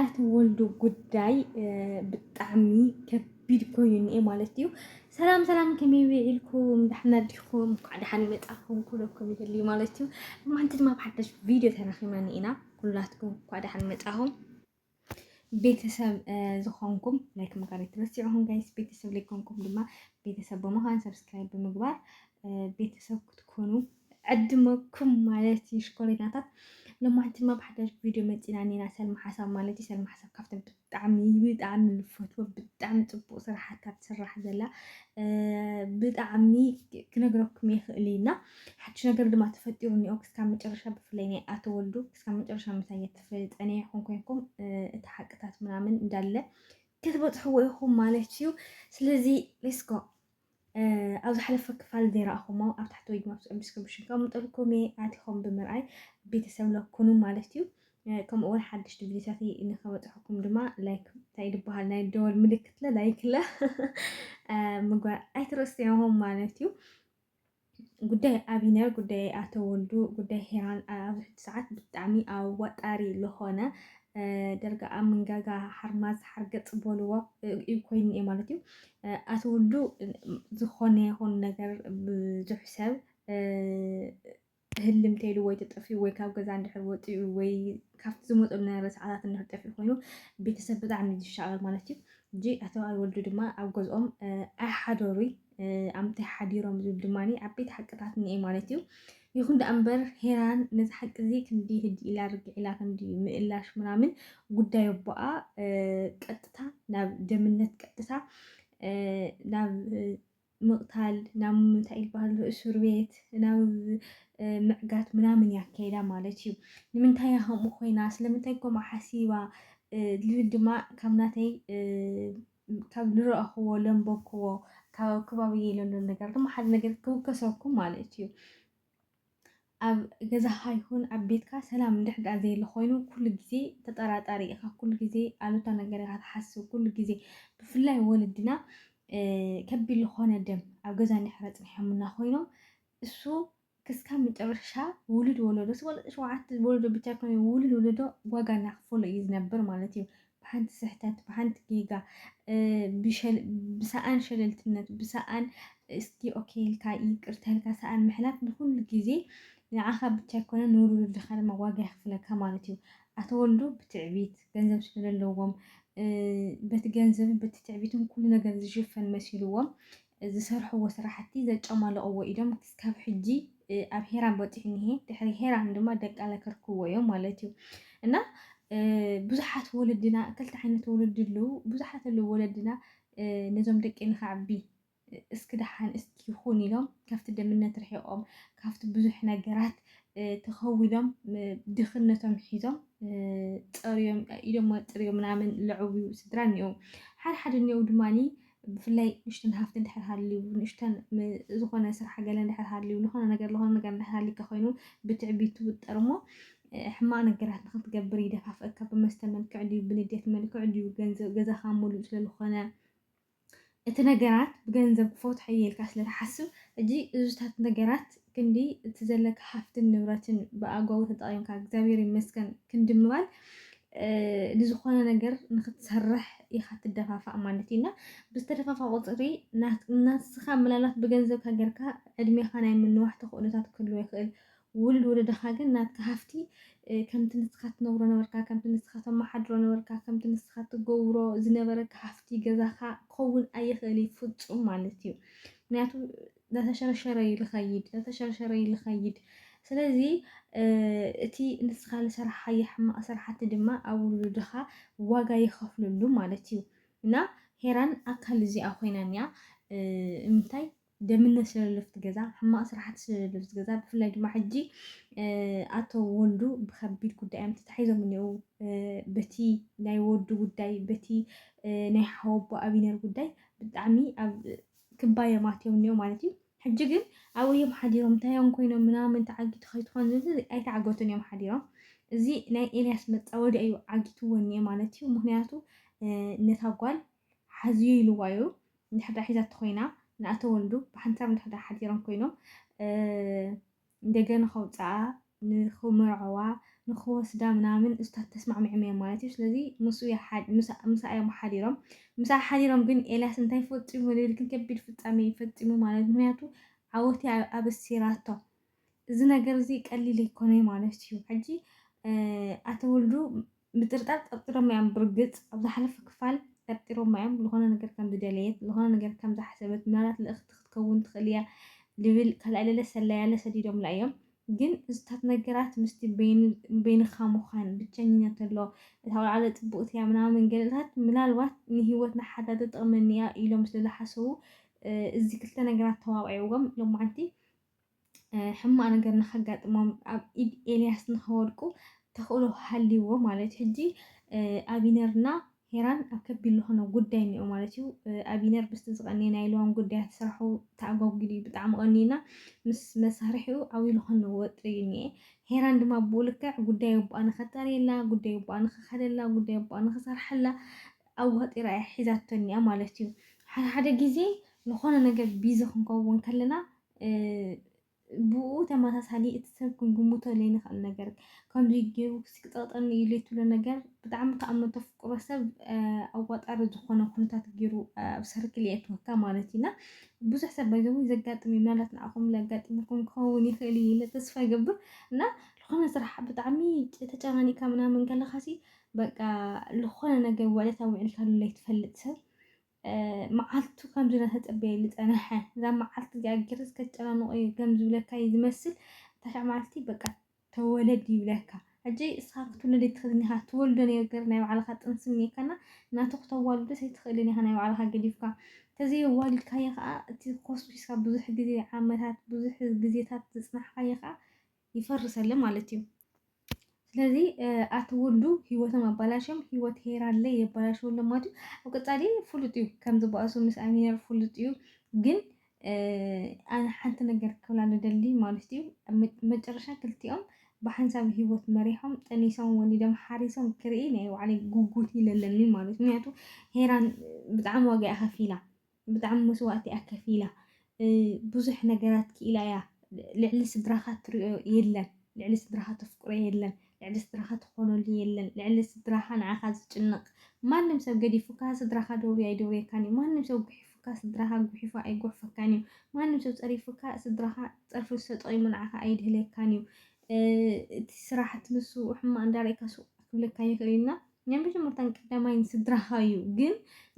ኣቶ ወልዱ ጉዳይ ብጣዕሚ ከቢድ ኮይኑ እኒኤ ማለት እዩ። ሰላም ሰላም፣ ከመይ ውዒልኩም? ዳሕና ዲኹም? እንኳዕ ደሓን መጻኹም ክብለኩም ይደሊ ማለት እዩ። ሎማዓንቲ ድማ ብሓደሽ ቪድዮ ተራኺብና እኒኤና። ኩላትኩም እንኳዕ ደሓን መጻኹም። ቤተሰብ ዝኾንኩም ላይክ ምግባር ኣይትረስዑ። ጋይስ፣ ቤተሰብ ዘይኮንኩም ድማ ቤተሰብ ብምዃን ሰብስክራይብ ብምግባር ቤተሰብ ክትኮኑ ዕድመኩም ማለት እዩ። ሽኮሪናታት፣ ሎማዓንቲ ድማ ብሓዳሽ ቪድዮ መፂና እኒና። ሰልሚ ሓሳብ ማለት እዩ። ሰልሚ ሓሳብ ካብተን ብጣዕሚ ብጣዕሚ ንፈትዎ፣ ብጣዕሚ ፅቡቅ ስራሓት ካብ ትስራሕ ዘላ ብጣዕሚ ክነግረኩም ይኽእል እዩ። እና ሓድሽ ነገር ድማ ተፈጢሩ እኒኦ። ክስካብ መጨረሻ፣ ብፍላይ ናይ ኣቶ ወልዱ ክስካብ መጨረሻ ምሳይ እየትፈልጠን ይኹን ኮይንኩም እቲ ሓቅታት ምናምን እንዳለ ክትበፅሕዎ ኢኹም ማለት እዩ። ስለዚ ሌስኮ ኣብ ዝሓለፈ ክፋል ዘይረኣኹሞ ኣብ ታሕቲ ወይ ድማ ኣብ ዲስክሪፕሽን ከምጠልኩም እየ፣ ኣቲኹም ብምርኣይ ቤተሰብ ለኩኑ ማለት እዩ። ከምኡ እውን ሓደሽቲ ቪዲዮታት ንኸበፅሐኩም ድማ ላይክ እንታይ ዝበሃል ናይ ደወል ምልክት ለ ላይክ ለ ምግባር ኣይትረስዕዎም ማለት እዩ። ጉዳይ ኣቢነር፣ ጉዳይ ኣቶ ወልዱ፣ ጉዳይ ሄራን ኣብዚ ሕጂ ሰዓት ብጣዕሚ ኣዋጣሪ ዝኾነ ደርጋ ኣብ መንጋጋ ሓርማዝ ሓርገፅ በልዎ እዩ ኮይኑ እየ ማለት እዩ። ኣቶ ወልዱ ዝኾነ ይኹን ነገር ብዙሕ ሰብ ህልም ተይሉ ወይ ተጠፊኡ ወይ ካብ ገዛ እንድሕር ወፂኡ ወይ ካብቲ ዝመፀሉ ነበረ ሰዓታት እንድሕር ጠፊኡ ኮይኑ ቤተሰብ ብጣዕሚ ዝሻቐል ማለት እዩ። እጂ ኣቶ ወልዱ ድማ ኣብ ገዝኦም ኣይሓደሩይ፣ ኣምታይ ሓዲሮም ዝብል ድማ ዓበይቲ ሓቅታት እኒኤ ማለት እዩ። ይኹን ደኣ እምበር ሄራን ነዚ ሓቂ እዚ ክንዲ ህዲ ኢላ ርግዕ ኢላ ክንዲ ምእላሽ ምናምን ጉዳይ ኣቦኣ ቀጥታ ናብ ደምነት ቀጥታ ናብ ምቕታል ናብ ምንታይ ይበሃል እስር ቤት ናብ ምዕጋት ምናምን ያካይዳ ማለት እዩ። ንምንታይ ከምኡ ኮይና ስለምንታይ ከምኡ ሓሲባ ዝብል ድማ ካብ ናተይ ካብ ዝረኣኽዎ ለንበብክዎ ካብ ከባቢ ለሎ ነገር ድማ ሓደ ነገር ክውከሰኩም ማለት እዩ። ኣብ ገዛኻ ይኹን ኣብ ቤትካ ሰላም እንድሕር ደኣ ዘየለ ኮይኑ ኩሉ ግዜ ተጠራጣሪ ኢኻ፣ ኩሉ ግዜ ኣሉታ ነገር ኢኻ ትሓስብ፣ ኩሉ ግዜ ብፍላይ ወለድና ከቢድ ዝኾነ ደም ኣብ ገዛ እንድሕር ኣፅኒሖምና ኮይኖም እሱ ክስካብ መጨረሻ ውሉድ ወለዶ ሸውዓተ ወለዶ ብቻ ይኮነ ውሉድ ወለዶ ዋጋ እናኸፈሎ እዩ ዝነብር ማለት እዩ። ብሓንቲ ስሕተት ብሓንቲ ጌጋ ብሰኣን ሸለልትነት ብሰኣን እስኪ ኦኬ ኢልካ ይቅርታ ኢልካ ሰኣን ምሕላፍ ንኩሉ ግዜ ንዓኻ ብቻ ይኮነ ንውሉድካ ድማ ዋጋ የኽፍለካ ማለት እዩ። ኣቶ ወልዱ ብትዕቢት ገንዘብ ስለለዎም በቲ ገንዘብን በቲ ትዕቢትን ኩሉ ነገር ዝሽፈን መሲልዎም ዝሰርሕዎ ስራሕቲ ዘጨማለቕዎ ኢዶም ክስካብ ሕጂ ኣብ ሄራን በፂሑ እኒሄ። ድሕሪ ሄራን ድማ ደቃለ ከርክብዎ እዮም ማለት እዩ። እና ብዙሓት ወለድና ክልተ ዓይነት ወለዲ ኣለዉ። ብዙሓት ኣለዉ ወለድና ነዞም ደቂ ንክዓቢ እስኪ ደሓን እስኪ ይኹን ኢሎም ካብቲ ደምነት ርሒቖም ካብቲ ብዙሕ ነገራት ተኸዊሎም ድኽነቶም ሒዞም ፀርዮም ኢዶም ወጥርዮም ምናምን ለዕብዩ ስድራ እኒኦ። ሓደ ሓደ እኒኦ ድማ ብፍላይ ንእሽተን ሃፍቲ እንድሕር ሃልዩ ንእሽተን ዝኾነ ስራሕ ገለ እንድሕር ሃልዩ ዝኾነ ነገር ዝኾነ ነገር እንድሕር ሃልዩካ ኮይኑ ብትዕቢት ትውጠር እሞ ሕማቕ ነገራት ንክትገብር ይደፋፍእካ። ብመስተ መልክዕ ድዩ ብንዴት መልክዕ ድዩ ገንዘብ ገዛኻ ሙሉእ ስለዝኾነ እቲ ነገራት ብገንዘብ ክፈትሖ እየ ኢልካ ስለ ትሓስብ፣ ሕጂ እዙታት ነገራት ክንዲ እቲ ዘለካ ሃፍትን ንብረትን ብኣግባቡ ተጠቒምካ እግዚኣብሔር ይመስገን ክንዲ ምባል ንዝኾነ ነገር ንክትሰርሕ ኢኻ ትደፋፋእ ማለት እዩ። እና ብዝተደፋፋ ቁፅሪ ናስኻ ምናልባት ብገንዘብካ ጌርካ ዕድሜኻ ናይ ምንዋሕ ተኽእሎታት ክህልዎ ይኽእል። ውሉድ ወለድኻ ግን ናትካ ሃፍቲ ከምቲ ንስኻ ትነብሮ ነበርካ፣ ከምቲ ንስኻ ተመሓድሮ ነበርካ፣ ከምቲ ንስኻ ትገብሮ ዝነበረካ ሃፍቲ ገዛኻ ክኸውን ኣይኽእል እዩ ፍጹም ማለት እዩ። ምክንያቱ እናተሸረሸረ እዩ ልኸይድ፣ እናተሸረሸረ እዩ ልኸይድ። ስለዚ እቲ ንስኻ ዝሰራሕካዮ ሕማቕ ስራሓቲ ድማ ኣብ ውሉድኻ ዋጋ ይኸፍለሉ ማለት እዩ። እና ሄራን ኣካል እዚኣ ኮይና እኒኣ እንታይ ደምነት ስለለፍቲ ገዛ ሕማቕ ስራሕቲ ስለለፍቲ ገዛ ብፍላይ ድማ ሕጂ ኣቶ ወልዱ ብከቢድ ጉዳይ እዮም ተታሒዞም እኒኡ በቲ ናይ ወዱ ጉዳይ በቲ ናይ ሓወቦ ኣቢነር ጉዳይ ብጣዕሚ ኣብ ክባዮም ኣትዮም እኒኦ ማለት እዩ። ሕጂ ግን ኣብኡ እዮም ሓዲሮም እንታይ እዮም ኮይኖም ምናምን ተዓጊቱ ከይትኾን ዝብል ኣይተዓገቱን እዮም ሓዲሮም። እዚ ናይ ኤልያስ መፃወዲ እዩ ዓጊትዎ እኒኦ ማለት እዩ። ምክንያቱ ነታ ጓል ሓዝዮ ኢልዋ እዩ። እንድሕር ደኣ ሒዛቶ ኮይና ንኣቶ ወልዱ ብሓንሳብ እንድሕር ደኣ ሓዲሮም ኮይኖም እንደገና ከውፅኣ ንክምርዐዋ ንክወስዳ ምናምን እሱታት ተስማዕሚዖም እዮም ማለት እዩ። ስለዚ ምስኡ እዮም ሓድ-፣ ምሳ-፣ ምሳኣ እዮም ሓዲሮም። ምሳኣ ሓዲሮም ግን ኤልያስ እንታይ ፈፂሙ ንብልክን ከቢድ ፍፃሜ እዩ ፈፂሙ ማለት፣ ምክንያቱ ዓወት እያ ኣበሲራቶ። እዚ ነገር እዚ ቀሊል ኣይኮነ ማለት እዩ። ሕጂ፣ እ፣ ኣቶ ወልዱ ምጥርጣር ጠርጢሮም እዮም ብርግፅ፣ ኣብ ዝሓለፈ ክፋል ጠርጢሮም እዮም፣ ዝኾነ ነገር ከም ዝደለየት፣ ዝኾነ ነገር ከም ዝሓሰበት፣ ምናልባት ልእኽቲ ክትከውን ትኽእል እያ ልብል ካልኣይ ለለ ሰላያለ ሰዲዶምላ እዮም። ግን እዚታት ነገራት ምስቲ በይን-፣ በይንኻ ምዃን፣ ብቸኝነት ኣሎ፣ እታ ቆልዓ ዶ ጽቡቕቲ እያ ምናምን ገለታት ምናልባት ንህይወት ንሓዳር ትጠቕመኒ እያ ኢሎም ስለ ዝሓሰቡ፣ እ፣ እዚ ክልተ ነገራት ተዋቒዕዎም ሎማዓንቲ፣ እ፣ ሕማቕ ነገር ንኸጋጥሞም፣ ኣብ ኢድ ኤልያስ ንኸወድቁ ተኽእሎ ሃልይዎ ማለት እዩ። ሕጂ፣ እ፣ ኣቢነርና ሄራን ኣብ ከቢድ ዝኾነ ጉዳይ እኒኦ ማለት እዩ። እ፣ ኣቢነር ምስቲ ዝቐነየ ናይ ሎዋን ጉዳያት ስራሑ ተኣጓጒሉ እዩ ብጣዕሚ ቀኒዩና። ምስ መሳርሒኡ ዓብዩ ዝኾነ ወጥሪ እዩ እኒኤ። ሄራን ድማ ብኡ ልክዕ ጉዳይ ኣቦኣ ንኸጣርየላ፣ ጉዳይ ኣቦኣ ንኸኸደላ፣ ጉዳይ ኣቦኣ ንኸሰርሐላ ኣዋጢራ እያ ሒዛቶ እኒኣ ማለት እዩ። ሓደ ሓደ ግዜ ዝኾነ ነገር ቢዚ ክንከውን ከለና፣ እ፣ ብኡ ተመሳሳሊ እቲ ሰብ ክንግምቶ ዘይንኽእል ነገር፣ ከምዚ ገይሩ ክስቅጠጠኒ ኢሉ ትብሎ ነገር ብጣዕሚ ከኣ እተፍቅሮ ሰብ፣ እ፣ ኣዋጣሪ ዝኾነ ኩነታት ገይሩ፣ እ፣ ኣብ ሰርክል የእትወካ ማለት እዩ። እና ብዙሕ ሰብ ባይዘው ዘጋጥም እዩ። ምናልባት ንዓኹም ዘጋጥመኩም ክኸውን ይኽእል እዩ ኢለ ተስፋ ይገብር። እና ዝኾነ ስራሕ ብጣዕሚ ተጨናኒካ ምናምን ከለኻሲ በቃ ዝኾነ ነገር ውዕለት ኣውዒልካሉ ዘይትፈልጥ ሰብ፣ እ፣ መዓልቱ ከምዚ እናተጸበየ ዝጸንሐ፣ እዛ መዓልቲ እዚኣ ገይረስ ከጨናንቖ እየ ከም ዝብለካ እዩ ዝመስል። እታ ሻዕ መዓልቲ በቃ ተወለድ ይብለካ። ሕጂ እስኻ ክትውለድ ኣይትኽእልን ኢኻ፣ ትወልዶ ነገር ናይ ባዕልኻ ጥንሲ እኒኤካና፣ ናቱ ክተዋልዶስ ኣይትኽእልን ኢኻ ናይ ባዕልኻ ገዲፍካ። ተዘየዋሊድካዮ ኸዓ እቲ ኮስኪስካ ብዙሕ ግዜ ዓመታት፣ ብዙሕ ግዜታት ዝጽናሕካዮ ኸዓ ይፈርሰለ ማለት እዩ። ስለዚ፣ እ፣ ኣቲ ወልዱ ህይወቶም ኣባላሽዮም፣ ህይወት ሄራለይ የባላሽወሎም ማለት እዩ። ኣብ ቀጻሊ ፍሉጥ እዩ፣ ከም ዝበኣሱ ምስ ኣሚነር ፍሉጥ እዩ። ግን፣ እ፣ ኣነ ሓንቲ ነገር ክብላ ንደሊ ማለት እዩ። ኣብ መ-፣ መጨረሻ ክልቲኦም ብሓንሳብ ህይወት መሪሖም፣ ጠኒሶም፣ ወሊዶም፣ ሓሪሶም ክርኢ ናይ ባዕለይ ጉጉት ኢለለኒ ማለት እዩ። ምክንያቱ ሄራን ብጣዕሚ ዋጋ እያ ከፊላ። ብጣዕሚ መስዋእቲ እያ ከፊላ። እ፣ ብዙሕ ነገራት ክኢላ እያ። ልዕሊ ስድራኻ ትሪኦ የለን። ልዕሊ ስድራኻ ተፍቅሮ የለን። ልዕሊ ስድራኻ ትኾነሉ የለን። ልዕሊ ስድራኻ ንዓኻ ዝጭነቕ። ማንም ሰብ ገዲፉካ ስድራኻ ደውሪ ኣይደውርየካን እዩ። ማንም ሰብ ጉሒፉካ ስድራኻ ጉሒፉ ኣይጉሕፈካን እዩ። ማንም ሰብ ጸሪፉካ ስድራኻ ጸርፊ ተጠቒሙ ንዓኻ ኣይድህለካን እዩ። እ፣ እቲ ስራሕ፣ እቲ ንሱ ሕማቕ እንዳረእካ ሱቕ ክብለካ ይኽእል እዩ። እና ናይ መጀመርታን ቀዳማይን ስድራኻ እዩ። ግን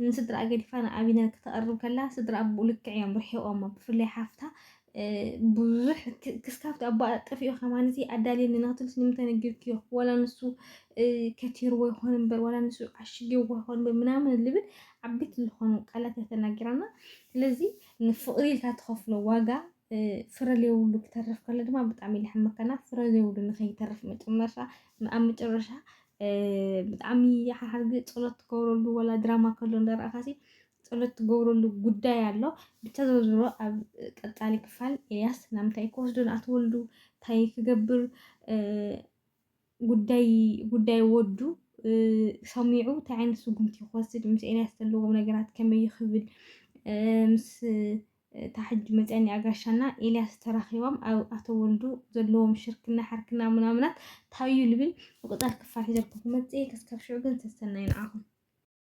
ንስድራ ገዲፋ ንኣቢነር ክተቕርብ ከላ ስድራ ብኡ ልክዕ እዮም ርሒቖሞ። ብፍላይ ሓፍታ፣ እ፣ ብዙሕ ክ-፣ ክስካብቲ ኣቦኣ ጠፊኡ ከማን እዚ ኣዳልየኒ ንክትብልስ ንምንታይ ነጊርክዮ? ዋላ ንሱ፣ እ፣ ከቲርዎ ይኾን እምበር፣ ዋላ ንሱ ዓሽግዎ ይኾን እምበር ምናምን ልብል ዓበይቲ ዝኾኑ ቃላት እያ ተናጊራና። ስለዚ ንፍቕሪ ኢልካ ትኸፍሎ ዋጋ፣ እ፣ ፍረ ዘይብሉ ክተርፍ ከሎ ድማ ብጣዕሚ ይልሕመካና። ፍረ ዘይብሉ ንኸይተርፍ መጨመርሻ፣ ኣብ መጨረሻ፣ እ፣ ብጣዕሚ ሓሓርጊ ጸሎት ትገብረሉ፣ ዋላ ድራማ ከሎ እንዳረኣኻሲ ጸሎት ትገብረሉ ጉዳይ ኣሎ። ብቻ ዝሮ ዝሮ ኣብ ቀጻሊ ክፋል ኤልያስ ናምንታይ ክወስዶ ንኣትወልዱ፣ እንታይ ክገብር፣ እ፣ ጉዳይ፣ ጉዳይ ወዱ፣ እ፣ ሰሚዑ እንታይ ዓይነት ስጉምቲ ክወስድ፣ ምስ ኤልያስ ዘለዎም ነገራት ከመይ ይኽብል፣ እ፣ ምስ፣ እ፣ እታ ሕጂ መፅኣኒኣ ጋሻና ኤልያስ ተራኺቦም ኣብ ኣቶ ወልዱ ዘለዎም ሽርክና፣ ሕርክና ምናምናት እንታይ እዩ ልብል ብቀፃሊ ክፋል ሒዘልኩም ክመፅእ እየ። ከስካብ ሽዑ ግን ሰሰናዩ ንዓኹም።